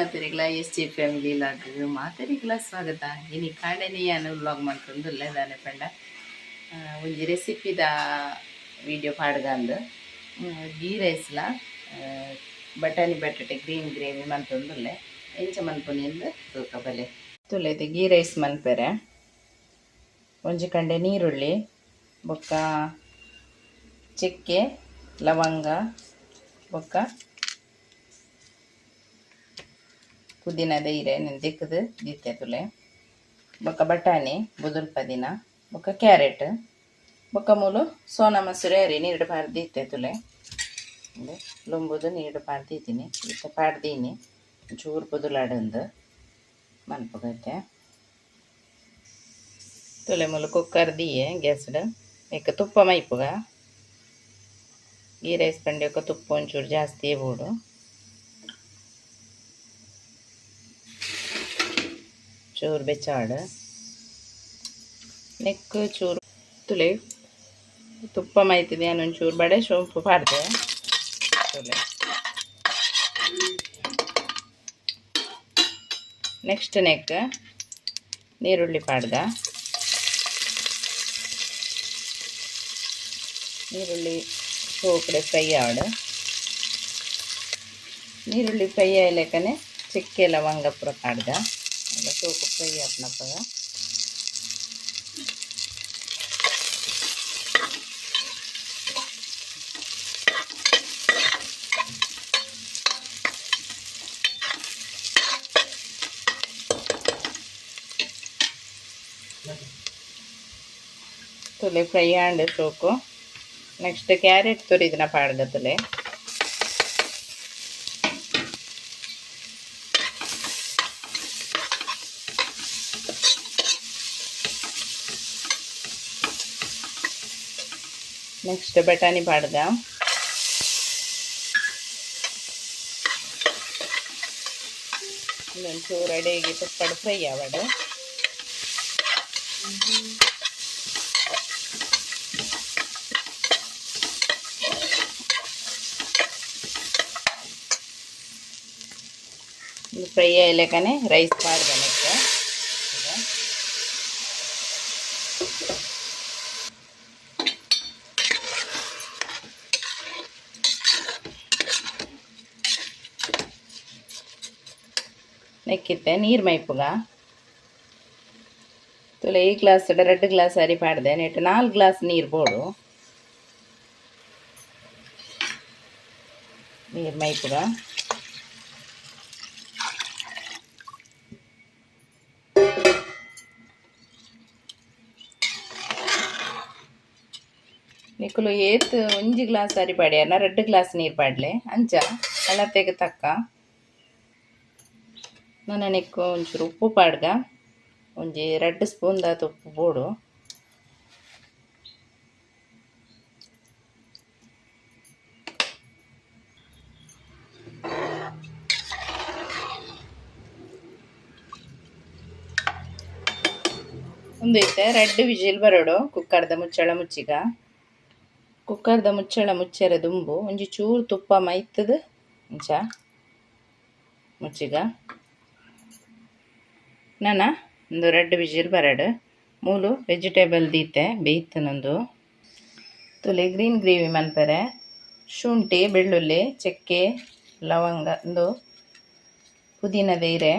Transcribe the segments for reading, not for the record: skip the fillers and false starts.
ಮಾತೆರಿಗ್ಲ S J family log ಮಾತೆರಿಗ್ಲ ಸ್ವಾಗತ. ಇನಿ ಕಾಂಡೆನೆ ಯಾನ್ ವ್ಲಾಗ್ ಮಲ್ತೊಂದುಲ್ಲೆ. ದಾನೆ ಪಂಡ ಒಂಜಿ ರೆಸಿಪಿದ ವಿಡಿಯೋ ಪಾಡ್ಗಂದು. ಗೀ ರೈಸ್ಲ ಬಟಾಣಿ ಬಟಾಟೆ ಗ್ರೀನ್ ಗ್ರೇವಿ ಮಲ್ತೊಂದುಲ್ಲೆ. ಎಂಚ ಮನ್ಪುನಿ ಇಂದ್ ತೂಕ ಬಲೆ. ತುಲೆದು ಗೀ ರೈಸ್ ಮನ್ಪೆರೆ ಒಂಜಿ ಕಂಡೆ ನೀರುಳ್ಳಿ, ಬೊಕ್ಕ ಚಕ್ಕೆ, ಲವಂಗ, ಬೊಕ್ಕ ಪುದೀನದ ಇರೆ ದೆಕ್ಕದು ದೀತೆ ತುಲೆ, ಬೊಕ್ಕ ಬಟಾಣಿ ಬುದುಲ್ಪದಿನ, ಬೊಕ್ಕ ಕ್ಯಾರೆಟ್, ಬೊಕ್ಕ ಮೂಲು ಸೋನಾ ಮಸೂರಿ ಅರಿ ನೀರು ಪಾಡ್ದು ದೀತೆ ತುಲೆ. ಲೊಂಬುದು ನೀರು ಪಾಡ್ದಿದ್ದೀನಿ, ಇತ್ತೆ ಪಾಡ್ದೀನಿ. ಚೂರು ಬುದುಲಾಡಂದು ಮನ್ಪುಗೈತೆ. ತುಲೆ ಮೂಲು ಕುಕ್ಕರ್ ದೀಯೆ ಗ್ಯಾಸ್ಡ್. ಇಕ್ಕ ತುಪ್ಪ ಮೈಪುಗ. ಗೀ ರೈಸ್ ಪಂಡ್ಯೊಕ ತುಪ್ಪ ಒಂಚೂರು ಜಾಸ್ತಿ ಬೋಡು. ಚೂರು ಬೆಚ್ಚಾಡು ನೆಕ್ ಚೂರು ತುಲೆ. ತುಪ್ಪ ಮೈತಿದೆ, ಒಂಚೂರು ಬಡೆ ಸೋಂಪು ಪಾಡ್ದೆ ತುಲೆ. ನೆಕ್ಸ್ಟ್ ನೆಕ್ ನೀರುಳ್ಳಿ ಪಾಡ್ದ. ನೀರುಳ್ಳಿ ಸೋಪಡೆ ಫ್ರೈ ಆಡು. ನೀರುಳ್ಳಿ ಫ್ರೈ ಆಯ್ಲೆಕ್ಕನೆ ಚಕ್ಕೆ ಲವಂಗ ಪೂರ ಪಾಡ್ದ. ಅಲ್ಲ ಸೋಕು ಫ್ರೈ ಆಪುನಪಗ ತುಲೆ ಫ್ರೈ ಆಂಡ್ ಸೋಕು. ನೆಕ್ಸ್ಟ್ ಕ್ಯಾರೆಟ್ ತುರಿದಿನ ಪಾಡ್ದ ತುಲೆ. ನೆಕ್ಸ್ಟ್ ಬಟಾಣಿ ಪಾಡ್ದ. ಒಂಚೂರು ಅಡೆಗೆ ತುಪ್ಪಡ್ ಫ್ರೈ ಆವಡ್. ಫ್ರೈ ಆಯ್ಲೆಕ್ಕನೆ ರೈಸ್ ಪಾಡ್ದ ನೆಕ್ಸ್ಟ್. ನೆಕ್ಕಿತ್ತೆ ನೀರು ಮೈಪುಗ ತುಲೆ. ಈ ಗ್ಲಾಸ್ ರಡ್ಡ್ ಗ್ಲಾಸ್ ಅರಿ ಪಾಡ್ದೆ, ನೆಟ್ 4 ಗ್ಲಾಸ್ ನೀರು ಬೋಡು. ನೀರು ಮೈಪುಗ. ನಿಕುಲು ಏತ್ ಒಂಜಿ ಗ್ಲಾಸ್ ಅರಿ ಪಾಡ್ಯಾನ ರಡ್ಡ್ ಗ್ಲಾಸ್ ನೀರು ಪಾಡ್ಲೆ. ಅಂಚ ಅಳತೆಗ್ ತಕ್ಕ. ನನ ನೆಕ್ಕ್ ಒಂಚೂರು ಉಪ್ಪು ಪಾಡ್ಗ. ಒಂಜಿ 2 ಸ್ಪೂನ್ ದಾತ್ ಉಪ್ಪು ಬೋಡು. ಉಂದು ಇತ್ತೆ ರಡ್ಡ್ ವಿಜಿಲ್ ಬರೊಡು. ಕುಕ್ಕರ್ದ ಮುಚ್ಚಳ ಮುಚ್ಚಿಗ. ಕುಕ್ಕರ್ದ ಮುಚ್ಚಳ ಮುಚ್ಚೆರೆ ದುಂಬು ಒಂಜಿ ಚೂರು ತುಪ್ಪ ಮೈತುದು ಇಂಚ ಮುಚ್ಚಿಗ. ನನ ಒಂದು ರಡ್ಡ್ ವಿಜಿಲ್ ಬರಡು. ಮೂಲು ವೆಜಿಟೇಬಲ್ ದೀತೆ ಬೇಯ್ತನೊಂದು ತುಲೆ. ಗ್ರೀನ್ ಗ್ರೇವಿ ಮನ್ಪೆರೆ ಶುಂಠಿ, ಬೆಳ್ಳುಳ್ಳಿ, ಚಕ್ಕೆ, ಲವಂಗ, ಒಂದು ಪುದೀನದ ಇರೆ,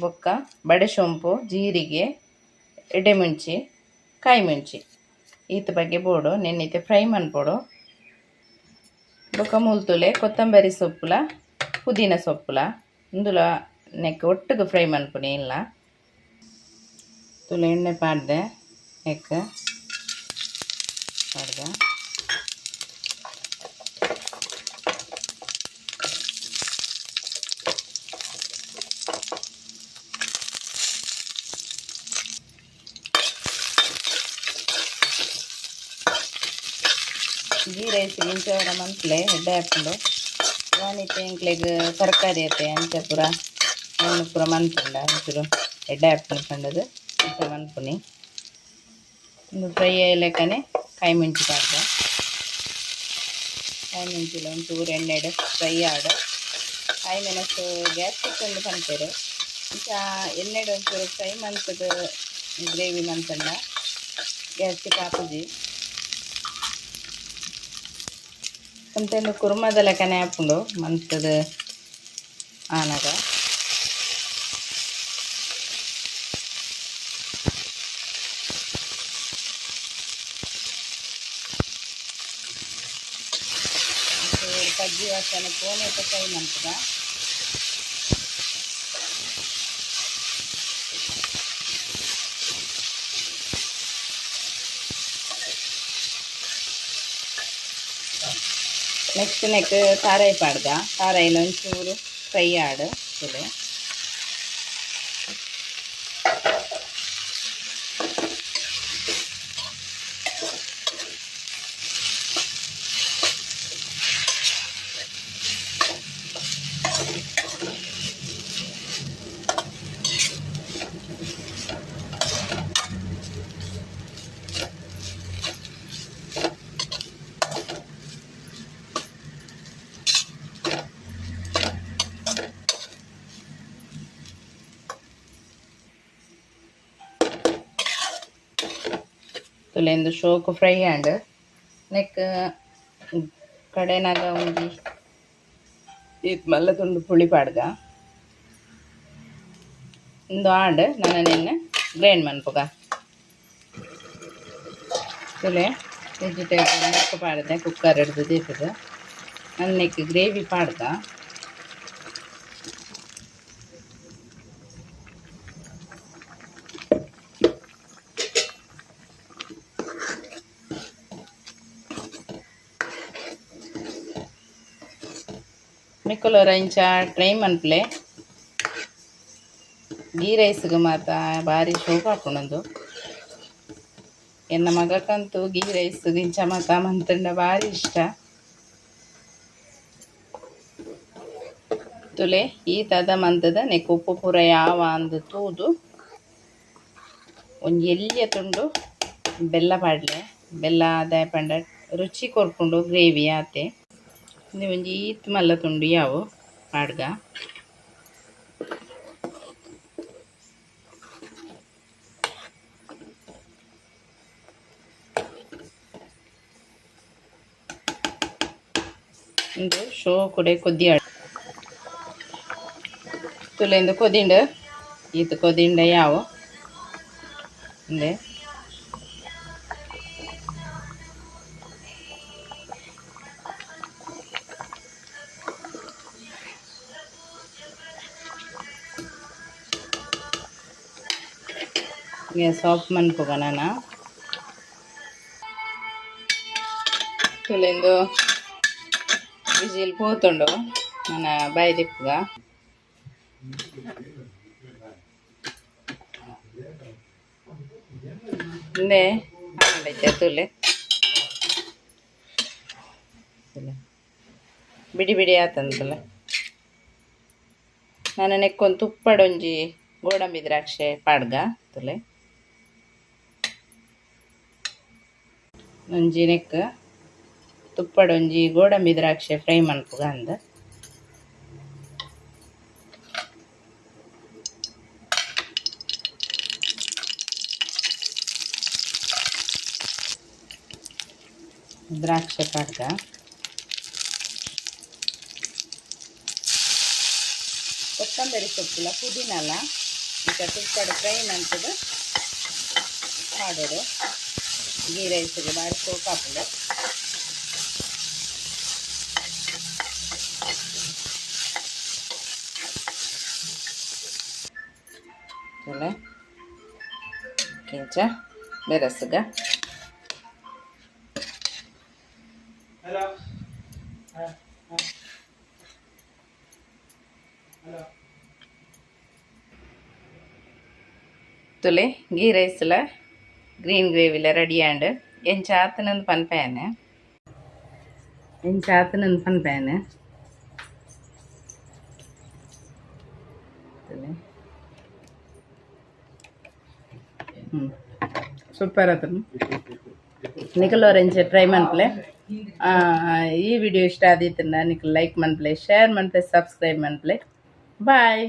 ಬೊಕ್ಕ ಬಡೆ ಸೋಂಪು, ಜೀರಿಗೆ, ಎಡೆಮುಂಚಿ, ಕಾಯಿ ಮುಂಚಿ ಈತ ಬಗ್ಗೆ ಬೋಡು. ನೆನ್ನಿತೆ ಫ್ರೈ ಮನ್ಪೊಡು. ಬೊಕ್ಕ ಮೂಲು ಕೊತ್ತಂಬರಿ ಸೊಪ್ಪುಲ ಪುದೀನ ಸೊಪ್ಪುಲ ಉಂದುಲ ನೆಕ್ ಒಟ್ಟುಗು ಫ್ರೈ ಮನ್ಪುನಿ ಇಲ್ಲ. ತುಲೆ ಎಣ್ಣೆ ಪಾಡ್ದೆ. ನೆಕ್ ಪಾಡ್ದೆ. ಗೀ ರೈಸ್ ಇಂಚ ಮನ್ಪುಲೆ, ಎಡ್ಡೆ ಆಪುಂಡು. ವಾನಿತೆ ಎಂಕ್ಲೆಗ್ ತರಕಾರಿ ಅತ್ತೆ ಅಂಚ ಪೂರ ಅವೆನ್ ಪೂರ ಮನ್ಪುಂಡ ಒಂಚೂರು ಎಡ್ಡೆ ಆಪುಂಡು ಪಂಡದು ಇಂಚ ಮನ್ಪುನಿ. ಉಂದು ಫ್ರೈ ಆಯಿಲೆಕ್ಕನೆ ಕಾಯಿ ಮುಂಚಿ ಪಾಡ್ದೆ. ಕಾಯಿ ಮುಂಚಿಲ ಒಂಚೂರು ಎಣ್ಣೆಡ್ ಫ್ರೈ ಆಡ್. ಕಾಯಿ ಮೆಣಸು ಗ್ಯಾಸ್ಟ್ರಿಕ್ ಒಂದು ಪನ್ಪೆರ್ ಇಂಚ ಎಣ್ಣೆಡ್ ಒಂಚೂರು ಫ್ರೈ ಮಂತುದು ಗ್ರೇವಿ ಮಂತಂಡ ಗ್ಯಾಸ್ಟ್ರಿಕ್ ಆಪುಜಿ ಒಂತೆಂದು ಕುರ್ಮದ ಲೆಕ್ಕನೆ ಆಪುಂಡು ಮಂತುದು ಆನಗ ಕಜ್ಜಿ ವಾಸನೆ ಪೋನೆ ಫ್ರೈ ಮಂತುದ ನೆಕ್ಸ್ಟ್ ನೆಕ್ ತಾರಾಯಿ ಪಾಡ್ದ ತಾರಾಯಿನ ಒಂಚೂರು ಫ್ರೈ ಆಡು ತುಲೆ ತುಲೆಂದು ಶೋಕು ಫ್ರೈ ಆಂಡ್ ನೆಕ್ ಕಡೆನಾಗ ಒಂಜಿ ಈತ್ ಮಲ್ಲ ತುಂಡು ಪುಳಿ ಪಾಡ್ಗ ಇಂದು ಆಂಡ್ ನನ ನಿನ್ನ ಗ್ರೈಂಡ್ ಮನ್ಪುಗ ತುಲೆ ವೆಜಿಟೇಬಲ್ ನೆಕ್ ಪಾಡ್ದೆ ಕುಕ್ಕರ್ ಹಿಡ್ದು ದೀಪದ ನನ್ನ ನೆಕ್ ಗ್ರೇವಿ ಪಾಡ್ದ ನಿಕುಲೋರ ಇಂಚ ಟ್ರೈ ಮನ್ಪುಲೆ ಗೀ ರೈಸ್ಗ್ ಮಾತ ಬಾರಿ ಶೋಕು ಆಪುಂಡು ಎನ್ನ ಮಗಕ್ಕಂತೂ ಗೀ ರೈಸ್ ಇಂಚ ಮಾತ ಮಂತುಂಡ ಬಾರಿ ಇಷ್ಟ ತುಲೆ ಈ ತದ ಮಂತದ ನೆಕ್ ಉಪ್ಪು ಪೂರ ಯಾವ ಅಂದ್ ತೂದು ಒಂಜಿ ಎಲ್ಯ ತುಂಡು ಬೆಲ್ಲ ಪಾಡ್ಲೆ ಬೆಲ್ಲ ದಾಯೆ ಪಂಡ ರುಚಿ ಕೊರ್ಪುಂಡು ಗ್ರೇವಿ ಆತೆ ಉಂದು ಒಂಜಿ ಈತ್ ಮಲ್ಲ ತುಂಡು ಯಾವು ಪಾಡ್ಗ ಉಂದು ಶೋಕುಡೆ ಕೊದ್ದಿಯಾಡ್ ತುಲೆ ಇಂದು ಕೊದಿಂಡು ಈತ್ ಕೊದಿಂಡ ಯಾವು ಉಂದೆ ಗ್ಯಾಸ್ ಆಫ್ ಮನ್ಪುಗ ನನ ತುಲೆಂದು ವಿಜಿಲ್ ಪೋತುಂಡು ನನ ಬಾಯಿ ದಿಪ್ಪುಗ ಉಂದೆ ಆಂಡೈತೆ ತುಲೆ ಬಿಡಿ ಬಿಡಿ ಆತಂತಲ್ಲ ನಾನು ನೆಕ್ಕೊಂದು ತುಪ್ಪಡೊಂಜಿ ಗೋಡಂಬಿ ದ್ರಾಕ್ಷೆ ಪಾಡ್ಗ ತುಲೆ ಒಂಜಿ ನೆಕ್ ತುಪ್ಪಡೊಂಜಿ ಗೋಡಂಬಿ ದ್ರಾಕ್ಷೆ ಫ್ರೈ ಮನ್ಪುಗ ಅಂದ್ ದ್ರಾಕ್ಷೆ ಪಾಡ್ಗ ಕೊತ್ತಂಬರಿ ಸೊಪ್ಪುಲ ಪುದೀನಲ ಇಂಚ ತುಪ್ಪಡ್ ಫ್ರೈ ಮಂತುದು ಪಾಡೊಡು ಗೀ ರೈಸ್ಗ್ ಬಾರಿ ಸೋಕು ಆಪುಂಡು ತುಲೆ ಇಂಚ ಬೆರಸುಗ ತುಲೆ ಗೀ ರೈಸ್ಲ ಗ್ರೀನ್ ಗ್ರೇವಿಲ ರೆಡಿ ಆಂಡ್ ಎಂಚ ಆತುಂಡು ಪನ್ಪೇನೆ ಎಂಚ ಆತುಂಡು ಪನ್ಪೇನೆ ಸೂಪರ್ ಆತುಂಡು ನಿಕುಲು ಒರೆಂಜ್ ಟ್ರೈ ಮನ್ಪುಲೆ. ಈ ವಿಡಿಯೋ ಇಷ್ಟ ಆದಿತ್ತುಂಡ ನಿಕ್ ಲೈಕ್ ಮನ್ಪುಲೆ, ಶೇರ್ ಮನ್ಪುಲೆ, ಸಬ್ಸ್ಕ್ರೈಬ್ ಮನ್ಪುಲೆ. ಬಾಯ್.